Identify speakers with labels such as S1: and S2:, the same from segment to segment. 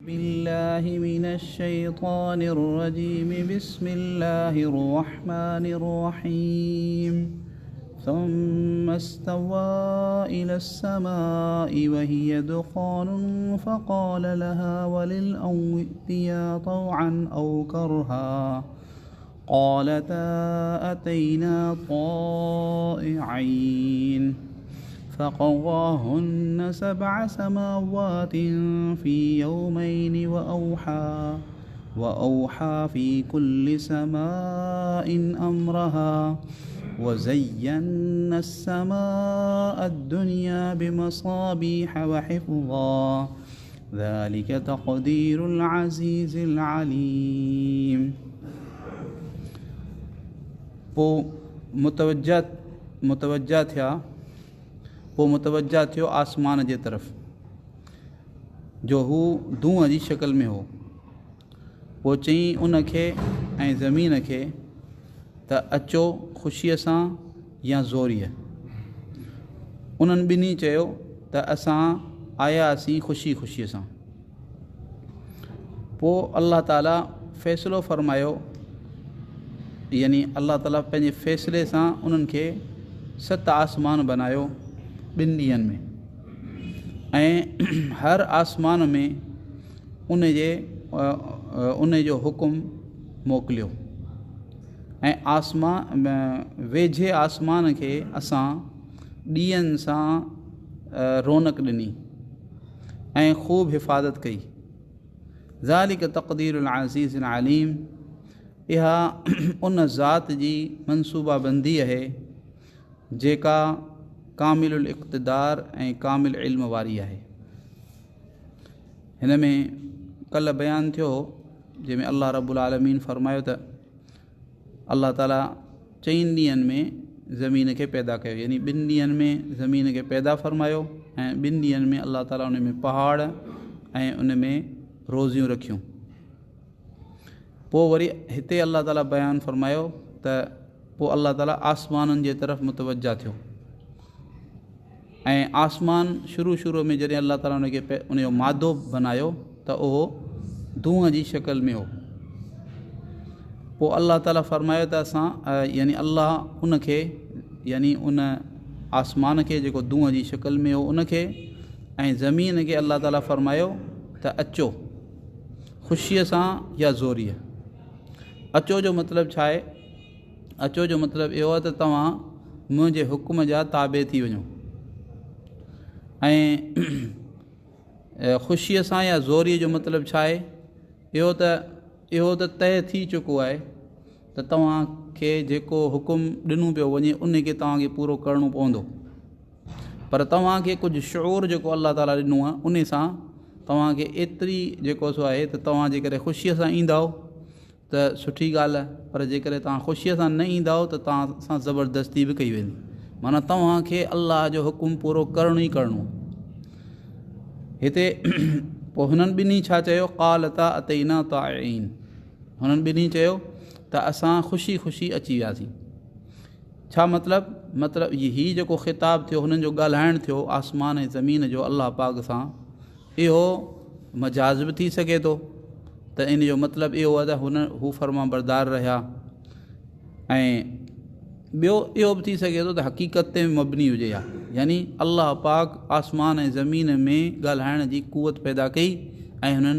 S1: بالله من الشيطان الرجيم بسم الله الرحمن الرحيم ثم استوى إلى السماء وهي دخان فقال لها وللأرض ائتيا طوعا أو كرها قالتا أتينا طائعين فقضاهن سبع سماوات في يومين وأوحى في كل سماء أمرها وزينا السماء الدنيا بمصابيح وحفظا ذلك تقدير العزيز العليم. پوء متوجه متوجه ٿيا پوء متوجه ٿيو آسمان جي طرف جو هو دونهن جي شڪل ۾ هو. پوء چيائين ان کي ۽ زمين کي ته اچو خوشيء سان يا زوريء. انهن ٻنهي چيو ته اسان آياسين خوشي خوشيء سان. پوء الله تعاليٰ فيصلو فرمايو يعني الله تعاليٰ پنهنجي فيصلي سان انهن کي ست آسمان بنايو ٻن ڏينهن ۾ ۽ هر آسمان ۾ ان جي ان جو حڪم موڪليو ۽ آسمان ويجهي آسمان کي اسان ڏيئن سان رونق ڏني ۽ خوب حفاظت ڪئي. ذلڪ تقدير العزيز العليم اها ان ذات جي منصوبه بندي اهي جيڪا ڪامل الاقتدار ۽ ڪامل علم واري آهي. هن ۾ ڪلهه بيان ٿيو هو جنهن ۾ الله رب العالمين فرمايو ته الله تعالي چئن ڏينهن ۾ زمين کي پيدا ڪيو يعني ٻن ڏينهن ۾ زمين کي پيدا فرمايو ۽ ٻن ڏينهن ۾ الله تعالي ان ۾ پهاڙ ۽ ان ۾ روزيون رکيون پوء وري هتي الله تعالي بيان فرمايو ته پوء الله تعالي آسمانن جي طرف متوجه ٿيو ۽ آسمان شروع شروع ۾ جڏهن الله تعاليٰ ان کي ان جو مادو بنايو ته اهو دونهن جي شڪل ۾ هو پوء الله تعاليٰ فرمايو ته اسان يعني الله ان کي يعني ان آسمان کي جيڪو دونهن جي شڪل ۾ هو ان کي ۽ زمين کي الله تعاليٰ فرمايو ته اچو خوشيء سان يا زوريء اچو جو مطلب ڇا آهي اچو جو مطلب اهو آهي ته توهان منهنجي حڪم جا تابع ٿي وڃو ۽ خوشيء سان يا زوريء جو مطلب ڇا آهي اهو ته اهو ته طئي ٿي چڪو آهي ته توهان کي جيڪو حڪم ڏنو پيو وڃي ان کي توهان کي پورو ڪرڻو پوندو پر توهان کي ڪجهه شعور جيڪو الله تعاليٰ ڏنو آهي ان سان توهان کي ايتري جيڪو سو آهي ته توهان جيڪڏهن خوشيء سان ايندؤ ته سٺي ڳالهه آهي پر جيڪڏهن توهان خوشيء سان نه ايندؤ ته توهان سان زبردستي به ڪئي ويندي معنيٰ توهان کي الله جو حڪم پورو ڪرڻو ئي ڪرڻو هتي پوء هنن ٻنهي ڇا چيو قالتا اتينا طائعين هنن ٻنهي چيو ته اسان خوشي خوشي اچي وياسين ڇا مطلب مطلب هي جيڪو خطاب ٿيو هنن جو ڳالهائڻ ٿيو آسمان ۽ زمين جو الله پاڪ سان اهو مجاز به ٿي سگهي ٿو ته ان جو مطلب اهو آهي ته هن هو فرمانبردار رهيا ۽ ٻيو اهو به ٿي سگهي ٿو ته حقيقت تي مبني هجي ها يعني الله پاڪ آسمان ۽ زمين ۾ ڳالهائڻ جي قوت پيدا ڪئي ۽ هنن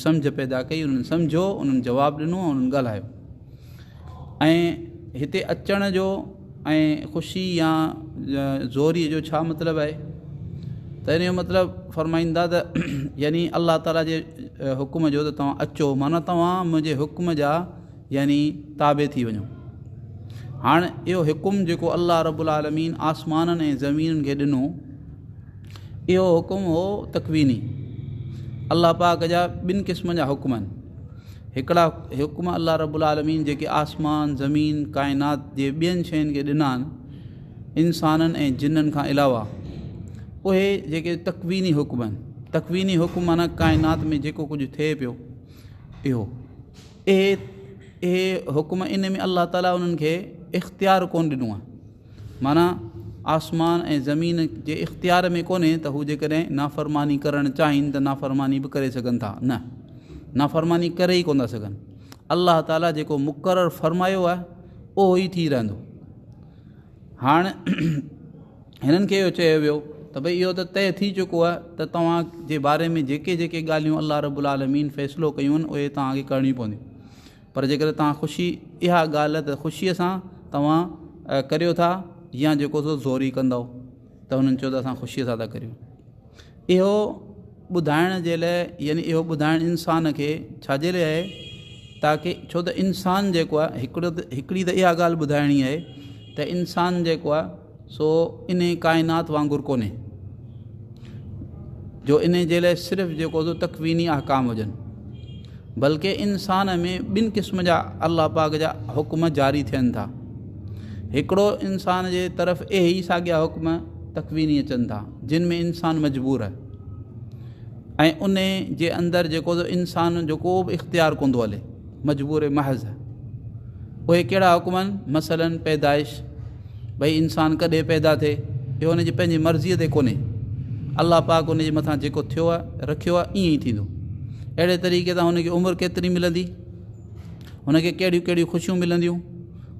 S1: سمجهه پيدا ڪئي انهن سمجهيو انهن جواب ڏنو ۽ انهن ڳالهايو ۽ هتي اچڻ جو ۽ خوشي يا زوريء جو ڇا مطلب آهي ته ان جو مطلب فرمائيندا ته يعني الله تعاليٰ جي حڪم جو ته توهان اچو معنيٰ توهان منهنجي حڪم جا يعني تابع ٿي وڃو هاڻ اهو حڪم جيڪو الله رب العالمين آسمانن ۽ زمينن کي ڏنو اهو حڪم هو تڪويني الله پاڪ جا ٻن قسمن جا حڪم آهن هڪڙا حڪم الله رب العالمين جيڪي آسمان، زمين، ڪائنات جي ٻين شين کي ڏنا آهن، انسانن ۽ جنن کان علاوه، اهي جيڪي تڪويني حڪم آهن. تڪويني حڪم معنيٰ ڪائنات ۾ جيڪو ڪجهه ٿئي پيو اهو. اهي اهي حڪم ان ۾ الله تعاليٰ انهن کي اختيار ڪونه ڏنو آهي. معنيٰ آسمان ۽ زمين جي اختيار ۾ ڪونهي ته هو جيڪڏهن نافرماني ڪرڻ چاهين ته نافرماني به ڪري سگهن ٿا نه نافرماني ڪري ئي ڪونه ٿا سگهن. الله تعاليٰ جيڪو مقرر فرمايو آهي اهو ئي ٿي رهندو. هاڻ هنن کي اهو چيو ويو ته ڀئي اهو ته طئي ٿي چڪو آهي ته توهان جي باري ۾ جيڪي جيڪي ڳالهيون الله رب العالمين فيصلو ڪيون آهن اهي توهان کي ڪرڻيون پونديون پر جيڪڏهن توهان خوشي اها ڳالهه ته خوشيء سان توهان ڪريو ٿا يا جيڪو سو زوري ڪندؤ ته هنن چيو ته اسان خوشيء سان ٿا ڪريون. اهو ٻڌائڻ جي لاء يعني اهو ٻڌائڻ انسان کي ڇا جي لاء آهي تاڪه ڇو ته انسان جيڪو آهي هڪڙو ته هڪڙي ته اها ڳالهه ٻڌائڻي آهي ته انسان جيڪو آهي سو ان ڪائنات وانگر ڪونهي جو ان جي لاء صرف جيڪو سو تڪويني احڪام هجن بلڪه انسان ۾ ٻن قسم جا الله پاڪ جا حڪم جاري ٿين ٿا هڪڙو انسان جي طرف اهي ئي ساڳيا حڪم تڪويني اچن ٿا جن ۾ انسان مجبور آهي ۽ ان جي اندر جيڪو سو انسان جو ڪو به اختيار ڪونه ٿو هلي مجبور محض آهي اهي ڪهڙا حڪم آهن مثلا پيدائش ڀئي انسان ڪڏهن پيدا ٿئي اهو ان جي پنهنجي مرضيء تي ڪونهي الله پاڪ ان جي مٿان جيڪو ٿيو آهي رکيو آهي ائين ئي ٿيندو اهڙي طريقي سان هن کي عمر ڪيتري ملندي هن کي ڪهڙيون ڪهڙيون خوشيون ملنديون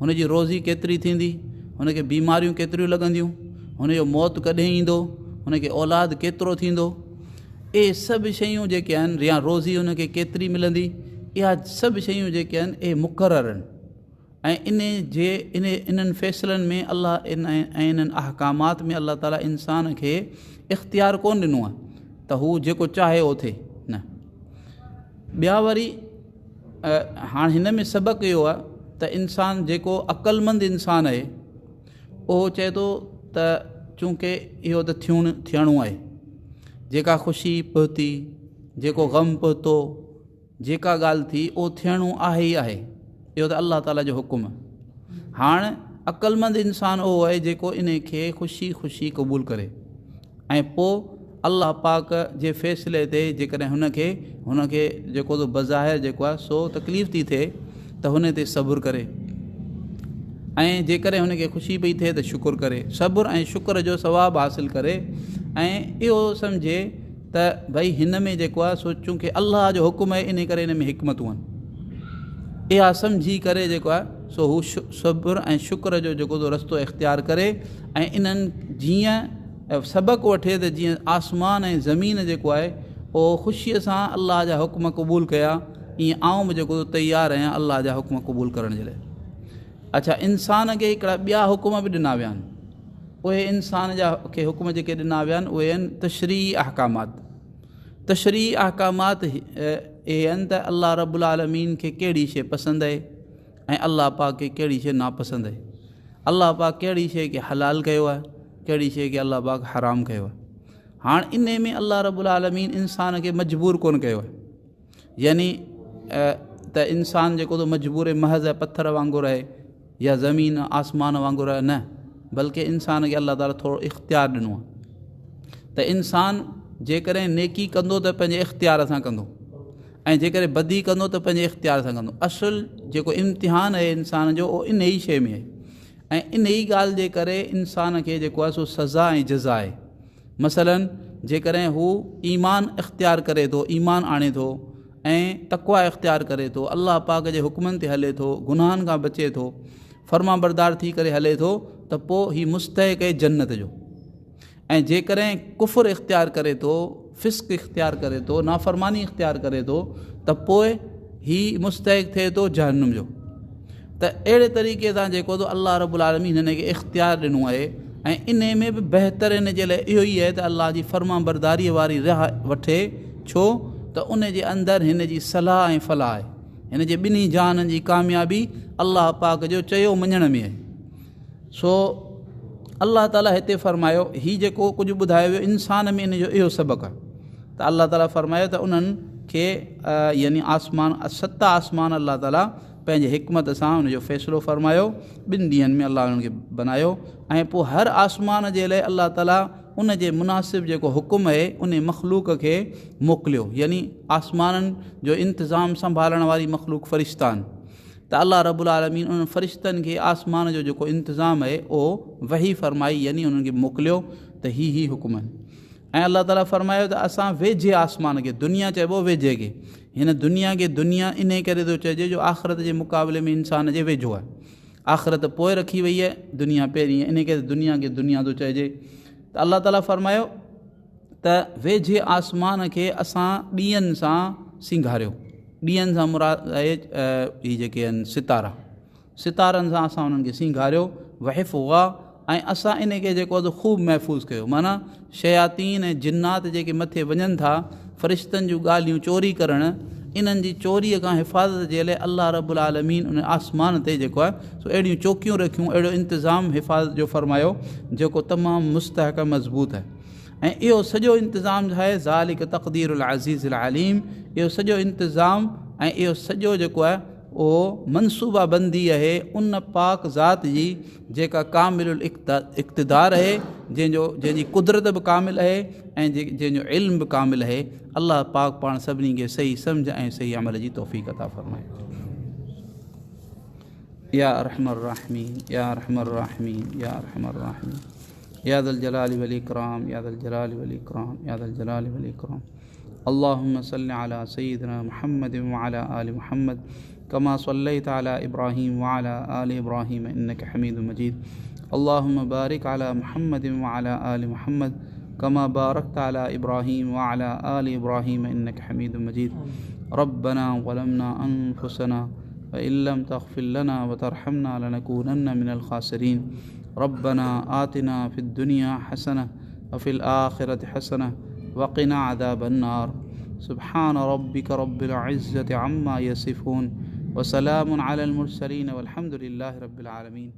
S1: هن جي روزي ڪيتري ٿيندي هن کي بيماريون ڪيتريون لڳنديون هن جو موت ڪڏهن ايندو هن کي اولاد ڪيترو ٿيندو اهي سڀ شيون جيڪي آهن يا روزي هن کي ڪيتري ملندي اها سڀ شيون جيڪي آهن اهي مقرر آهن ۽ ان جي ان انهن فيصلن ۾ الله ان ۽ انهن احڪامات ۾ الله تعالي انسان کي اختيار ڪون ڏنو آهي ته هو جيڪو چاهي اهو ٿئي نه ٻيا وري هاڻ هن ۾ سبق اهو آهي ته انسان جيڪو عقلمند انسان آهي اهو چئي ٿو ته چونڪه اهو ته ٿيڻ ٿيڻو آهي جيڪا خوشي پهتي جيڪو غم پهتو جيڪا ڳالهه ٿي اهو ٿيڻو آهي ئي آهي اهو ته الله تعاليٰ جو حڪم آهي هاڻ عقلمند انسان اهو آهي جيڪو ان کي خوشي خوشي قبول ڪري ۽ پوء الله پاڪ جي فيصلي تي جيڪڏهن هن کي هن کي جيڪو سو بظاهر جيڪو آهي سو تڪليف ٿي ٿئي ته هن تي صبر ڪري ۽ جيڪڏهن هن کي خوشي پئي ٿئي ته شڪر ڪري صبر ۽ شڪر جو ثواب حاصل ڪري ۽ اهو سمجهي ته ڀئي هن ۾ جيڪو آهي سو چونڪه الله جو حڪم آهي ان ڪري هن ۾ حڪمتون آهن اها سمجهي ڪري جيڪو آهي سو هو صبر ۽ شڪر جو جيڪو سو رستو اختيار ڪري ۽ انهن جيئن سبق وٺي ته جيئن آسمان ۽ زمين جيڪو آهي اهو خوشيء سان الله جا حڪم قبول ڪيا ائين آئون به جيڪو تيار آهيان الله جا حڪم قبول ڪرڻ جي لاء اڇا انسان کي هڪڙا ٻيا حڪم به ڏنا ويا آهن اهي انسان جا کي حڪم جيڪي ڏنا ويا آهن اهي آهن تشريعي احڪامات تشريعي احڪامات اهي آهن ته الله رب العالمين کي ڪهڙي شيء پسند آهي ۽ الله پاڪ کي ڪهڙي شيء ناپسند آهي. الله پاڪ ڪهڙي شيء کي حلال ڪيو آهي، ڪهڙي شيء کي الله پاڪ حرام ڪيو آهي. هاڻ انهي ۾ الله رب العالمين انسان کي مجبور ڪونه ڪيو آهي. يعني ته انسان جيڪو ته مجبور محض آهي پٿر وانگر آهي يا زمين آسمان وانگر آهي نه بلڪه انسان کي الله تعالي ٿورو اختيار ڏنو آهي ته انسان جيڪڏهن نيڪي ڪندو ته پنهنجي اختيار سان ڪندو ۽ جيڪڏهن بدي ڪندو ته پنهنجي اختيار سان ڪندو. اصل جيڪو امتحان آهي انسان جو اهو انهيء ئي شيء ۾ آهي ۽ انهيء ئي ڳالهه جي ڪري انسان کي جيڪو آهي سو سزا ۽ جزا آهي. مثلاً جيڪڏهن هو ايمان اختيار ڪري ٿو، ايمان آڻي ٿو ۽ تقويٰ اختيار ڪري ٿو، الله پاڪ جي حڪمن تي هلي ٿو، گناهن کان بچي ٿو، فرمانبردار ٿي ڪري هلي ٿو ته پوء هي مستحق آهي جنت جو. ۽ جيڪڏهن ڪفر اختيار ڪري ٿو، فسق اختيار ڪري ٿو، نافرماني اختيار ڪري ٿو ته پوء هي مستحق ٿئي ٿو جهنم جو. ته اهڙي طريقي سان جيڪو ته الله رب العالمين هن کي اختيار ڏنو آهي ۽ انهي ۾ به بهتر هن جي لاء اهو ئي آهي ته الله جي فرمانبرداريء واري راهه وٺي ڇو ته ان جي اندر هن جي صلاح ۽ فلاح آهي. هن جي ٻنهي جهانن جي ڪاميابي الله پاڪ جو چيو مڃڻ ۾ آهي. سو الله تعاليٰ هتي فرمايو هي جيڪو ڪجهه ٻڌايو ويو انسان ۾ ان جو اهو سبق آهي ته الله تعاليٰ فرمايو ته انهن کي يعني آسمان ست آسمان الله تعاليٰ پنهنجي حڪمت سان ان جو فيصلو فرمايو ٻن ڏينهن ۾ الله انهن کي بنايو ۽ پوء هر آسمان جي لاء الله تعاليٰ ان جي مناسب جيڪو حڪم آهي ان مخلوق کي موڪليو يعني آسمانن جو انتظام سنڀالڻ واري مخلوق فرشتا آهن. ته الله رب العالمين انهن فرشتن کي آسمان جو جيڪو انتظام آهي اهو وحي فرمائي يعني انهن کي موڪليو ته هي هي حڪم آهن ۽ الله تعالي فرمايو ته اسان ويجهي آسمان کي دنيا چئبو ويجهي کي هن دنيا کي دنيا انهي ڪري ٿو چئجي جو آخرت جي مقابلي ۾ انسان جي ويجهو آهي آخرت پوء رکي وئي آهي دنيا پهرين آهي انهي ڪري دنيا کي دنيا ٿو چئجي ته الله تعالي فرمايو ته ويجهي آسمان کي اسان ڏيئن سان سينگاريو. ڏيئن سان مراد آهي هي جيڪي آهن ستارا. ستارن سان اسان انهن کي سينگاريو، وحفظا ۽ اسان ان کي جيڪو آهي خوب محفوظ ڪيو. معنيٰ شياطين ۽ جنات جيڪي مٿي وڃن ٿا فرشتن جون ڳالهيون چوري ڪرڻ، انهن جي چوريء کان حفاظت جي لاء الله رب العالمين ان آسمان تي جيڪو آهي سو اهڙيون چوڪيون رکيون، اهڙو انتظام حفاظت جو فرمايو جيڪو تمام مستحڪم مضبوط آهي. ۽ اهو سڄو انتظام ڇا آهي؟ ذلڪ تقدير العزيز العليم اهو سڄو انتظام ۽ اهو سڄو جيڪو آهي اهو منصوبه بندي آهي ان پاڪ ذات جي جيڪا ڪامل الاقتدار آهي جنهن جو جنهن جي قدرت به ڪامل آهي ۽ جنهن جو علم به ڪامل آهي الله پاڪ پاڻ سڀني کي صحيح سمجھ ۽ صحيح عمل جي توفيق عطا فرمائي يا ارحم الراحمين يا ارحم الراحمين يا ارحم الراحمين يا ذا الجلال والإكرام يا ذا الجلال والإكرام يا ذا الجلال والإكرام اللهم صل على سيدنا محمد وعلى آل محمد كما صليت على إبراهيم وعلى آل إبراهيم إنك حميد مجيد اللهم بارك على محمد وعلى آل محمد كما باركت على إبراهيم وعلى آل إبراهيم إنك حميد مجيد ربنا ظلمنا أنفسنا وإن لم تغفر لنا وترحمنا لنكونن من الخاسرين ربنا آتنا في الدنيا حسنة وفي الآخرة حسنة وقنا عذاب النار سبحان ربك رب العزة عما يصفون وسلام على المرسلين والحمد لله رب العالمين.